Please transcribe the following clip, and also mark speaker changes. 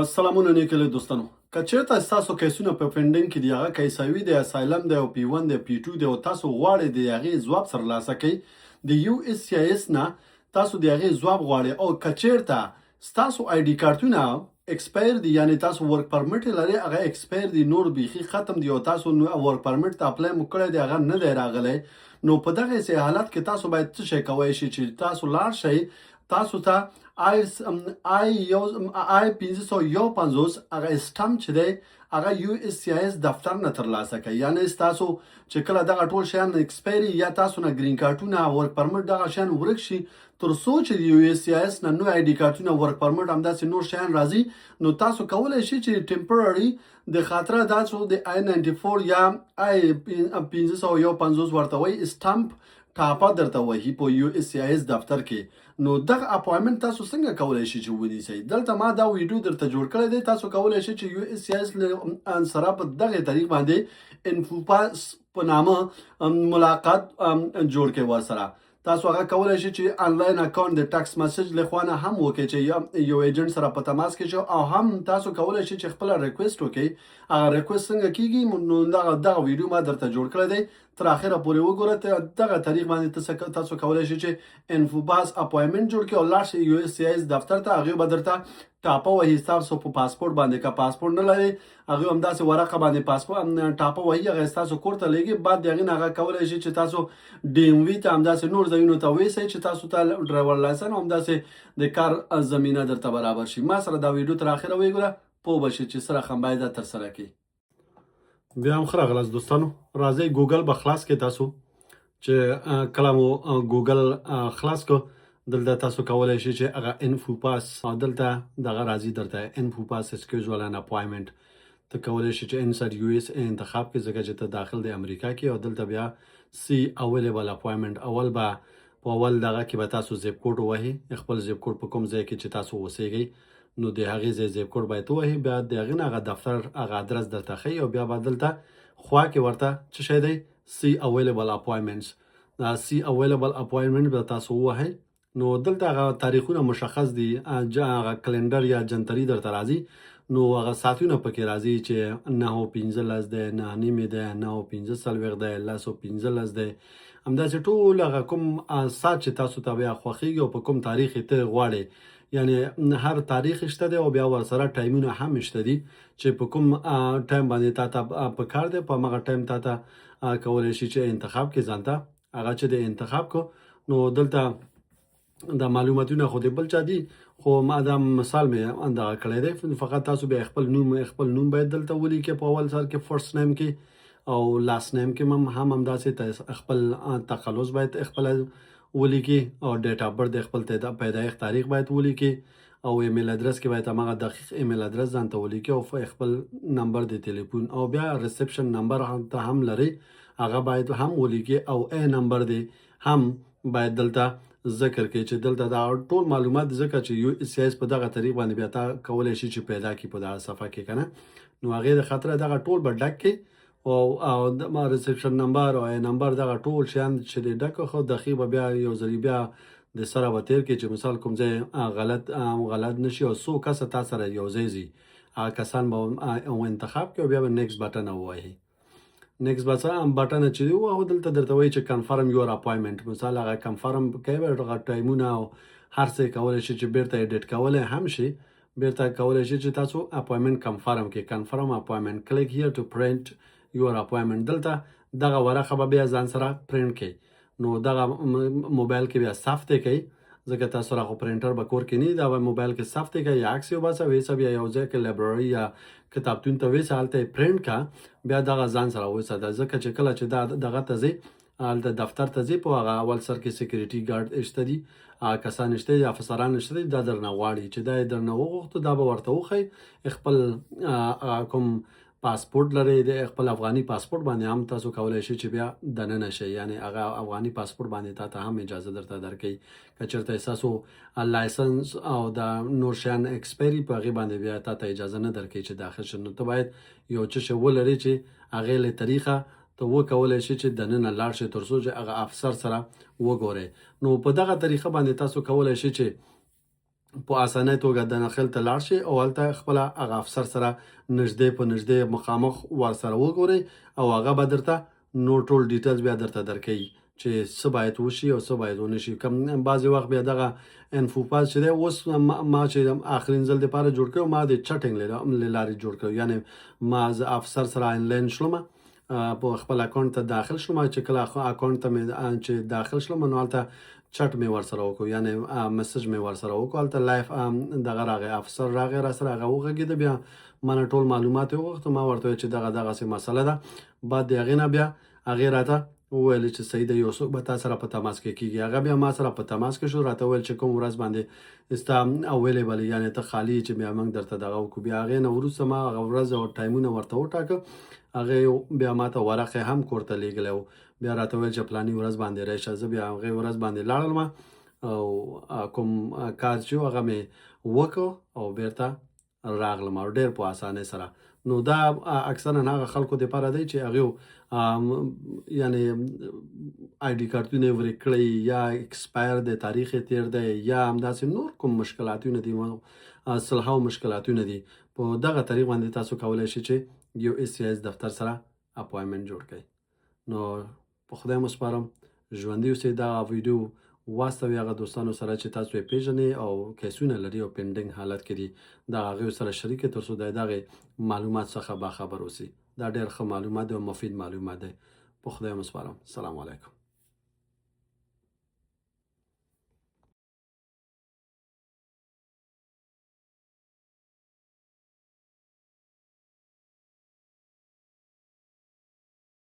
Speaker 1: سلامونه نیکلی دوستانو، که چیرته ستاسو کیسونه په پنډینګ کې دي، هغه که عیسوي دی، اسایلم دی او پی 1 دی، پی 2 دی، او تاسو غواړئ د هغې ځواب ترلاسه کړئ د یو اس سی اس نه، تاسو د هغې ځواب غواړئ، او که چیرته ستاسو آی ډي کارتونه ایکسپایر دي، یعنی تاسو ورک پرمټ لرئ، هغه ایکسپایر دي، نور بیخي ختم دي، او تاسو ورک پرمټ ته اپلای مو کړی دی، هغه نه دی راغلی، نو په دغسې حالت کې تاسو باید څه شی کوی شئ چې تاسو لاړ شئ، تاسو ته آی آی یو آی 551 هغه stamp چې دی، هغه یو اس سی اس دفتر نه ترلاسه کوي. یعنی تاسو چې کله دغه ټول شیان expiry یا تاسو نه green کارتونه، work permit، دغه شیان ورک شي، تر څو چې یو اس سی اس نه نو آی ډي کارتونه، work permit، همداسې نور شیان راځي، نو تاسو کولای شئ چې temporary د خاطره تاسو د آی 94 یا آی 551 ورته وایي stamp ټاپه درته وهي په یو اس سی اس دفتر کې. نو دغه appointment تاسو څنګه کولای شئ چې ونیسئ؟ دلته ما دا ویډیو درته جوړ کړی دی. تاسو کولای شئ چې یو اس سی اس سره په دغه طریق باندې InfoPass په نامه ملاقات جوړ کړئ. ورسره تاسو هغه کولای شئ چې آنلاین account د text message له خوا نه هم وکړئ چې یو agent سره په تماس کې شئ، او هم تاسو کولای شئ چې خپل request وکړئ. هغه request څنګه کیږي؟ نو دغه ویډیو ما درته جوړ کړی دی، تر اخره پورې وګوره. دغه طریق باندې تاسو کولای شئ چې InfoPass appointment جوړ کړئ او لاړ شئ یو اس سی اس دفتر ته. هغه به درته ټاپه وهي ستاسو په پاسپورت باندې. که پاسپورت نه لري، هغه همداسې ورقه باندې پاسپورت ټاپه وهي، هغه ستاسو کور ته لېږي. بعد د هغې نه هغه کولای شي چې تاسو ډي ام وي ته، همداسې نور ځایونو ته ویسئ چې تاسو ته driver license او همداسې د کار زمینه درته برابر شي. ما سره دا ویډیو تر اخره وګوره، پوه به شئ چې څه رقم باید دا ترسره کړئ. بیا هم ښه راغلاست دوستانو. راځئ، ګوګل به خلاص کړئ. تاسو چې کله مو ګوګل خلاص کړ، دلته تاسو کولای شئ چې هغه InfoPass، دلته دغه راځي درته InfoPass schedule an appointment. ته کولای شې چې inside US انتخاب کړې، ځکه چې ته داخل د امریکا کې، او دلته بیا see available appointment. اول به په اول دغه کې به تاسو zip code ووهئ، خپل zip code، په کوم ځای کې چې تاسو اوسېږئ، نو د هغې ځای zip code باید ووهئ. بیا د هغې نه هغه دفتر هغه ادرس درته ښیي، او بیا به دلته خوا کې ورته څه شی دی؟ See available appointments. دا see available appointment به تاسو ووهئ، نو دلته هغه تاریخونه مشخص دي، هغه calendar یا جنتری درته راځي، نو هغه ساعتونه پکې راځي چې 9:15 دی، 9:30 دی، 9:45 دی، 10:15 دی، همداسې ټول هغه کوم ساعت چې تاسو ته بیا خوښیږي او په کوم تاریخ یې ته غواړې. یعنی هر تاریخ شته دی او بیا ورسره ټایمونه هم شته دي چې په کوم ټایم باندې تا ته په کار دی، په هغه ټایم تا ته کولی شي چې انتخاب کې ځان ته. هغه چې د انتخاب کو، نو دلته دا معلوماتونه خو د بل چا دي، خو ما دا مثال مې دغه کړی دی فقط. تاسو بیا خپل نوم باید دلته ولیکئ په اول سر کې، first name کې او last name کې هم همداسې خپل تخلص باید خپل ولیکي، او date of birth، خپل پیدایښت تاریخ باید ولیکي، او email address کې باید هماغه دقیق email address ځان ته ولیکي، او خپل نمبر د ټلیفون، او بیا reception number هم ته هم لري، هغه باید هم ولیکي، او A number دی هم باید دلته ذکر کړي چې دلته دا ټول معلومات، ځکه چې یو اس اس په دغه طریق باندې بیا تا کولای شي چې پیدا کړي په دغه صفحه کې کنه. نو هغې د خاطره دغه ټول به ډک کړي، او د reception number او A number، دغه ټول شیان چې د ډک، خو دقیق به بیا یو ځل بیا د سره به تیر کړي چې مثال کوم ځای غلط نشي. او څو کسه تا سره یو ځای ځي، هغه کسان به انتخاب کړي، او بیا به next button ووهي. next button چې وهو، دلته درته وایي چې confirm your appointment. مثال هغه confirm کوي، هغه ټایمونه او هر څه کولی شي چې بیرته edit کولی هم شي. بیرته کولی شي چې تاسو appointment confirm کړئ. Confirm appointment، click here to print your appointment. دلته دغه ورقه به بیا ځان سره پرینټ کړئ، نو دغه موبایل کې بیا ثبت کړئ، ځکه تاسو سره خو پرینټر به کور کې نه، دا به موبایل کې ثبت کړئ یا عکس یې وباسه، ویسه بیا یو ځای کې library یا کتابتون ته ویسه، هلته یې پرینټ کا، بیا دغه ځان سره وساته، ځکه چې کله چې دا دغه ته ځې، هلته دفتر ته ځې، په هغه اول سر کې security guard شته دي، هغه کسان شته دي، افسران شته دي، دا درنه غواړي. چې دا یې درنه وغوښتو، دا به ورته وښیي. خپل کوم پاسپورت لري، د خپل افغاني پاسپورت باندې هم تاسو کولای شئ چې بیا دننه شئ. یعنی هغه افغاني پاسپورت باندې تا ته هم اجازه درته درکوي. که چېرته تاسو license او د نور شیان expiry، په هغې باندې بیا تا ته اجازه نه درکوي چې داخل شې. نو ته باید یو څه شی ولرې چې هغې له طریقه ته وکولای شې چې دننه لاړ شې، تر څو چې هغه افسر سره وګورې. نو په دغه طریقه باندې تاسو کولای شئ چې په اسانۍ توګه دنخل ته لاړ شئ او هلته خپل هغه افسر سره نږدې په نږدې مخامخ ورسره وګورئ او هغه به درته نور ټول details بیا درته درکوي چې څه باید وشي او څه باید ونه شي. کم بعضې وخت بیا دغه info pass چې دی، اوس ما چې آخرین ځل دپاره جوړ کړی، ما د chatting له لارې جوړ کړو، یعنی ما زه افسر سره انلاین شلم، په خپل اکاونټ ته داخل شوم. چې کله اکاونټ ته مې چې داخل شلم، نو هلته چټ مې ورسره وکړو، یعنی message مې ورسره وکړو. هلته live دغه راغی، افسر راغی را سره، هغه وغږېده، بیا ما نه ټول معلومات یې وغوښتل. ما ورته وویل چې دغه دغسې مسله ده. بعد د هغې نه بیا هغې راته وویل چې صحیح ده، یو څوک به تا سره په تماس کې کیږي. هغه بیا ما سره په تماس کې شو، راته وویل چې کوم ورځ باندې ستا available، یعنی ته خالی، چې بیا موږ درته دغه وکړو. بیا هغې نه وروسته ما هغه ورځ او ټایمونه ورته وټاکه. هغه بیا ما ته ورقه هم کور ته لیږلی و، بیا راته ویل چې پلانی ورځ باندې راشه. زه بیا هغې ورځ باندې لاړم او کوم کار چې هغه مې وکړ او بیرته راغلم، او ډېر په اسانۍ سره. نو دا اکثرا هغه خلکو دپاره دی چې هغه یعنی ID کارتونه ورک کړی یا expire دی، تاریخ یې تیر دی، یا همداسې نور کوم مشکلاتونه دي، سلهاو مشکلاتونه دي. په دغه طریق باندې تاسو کولی شئ چې USCIS دفتر سره appointment جوړ کړئ. نو په خدای مو سپارم، ژوندي اوسئ. دا ویډیو واستوي هغه دوستانو سره چې تاسو یې پیژنئ او کیسونه لري او pending حالت کې دي، دا هغوی سره شریک، تر څو د دغې معلومات څخه باخبر اوسي. دا ډېر ښه معلومات دی او مفید معلومات دی. په خدای مو سپارم، سلام علیکم.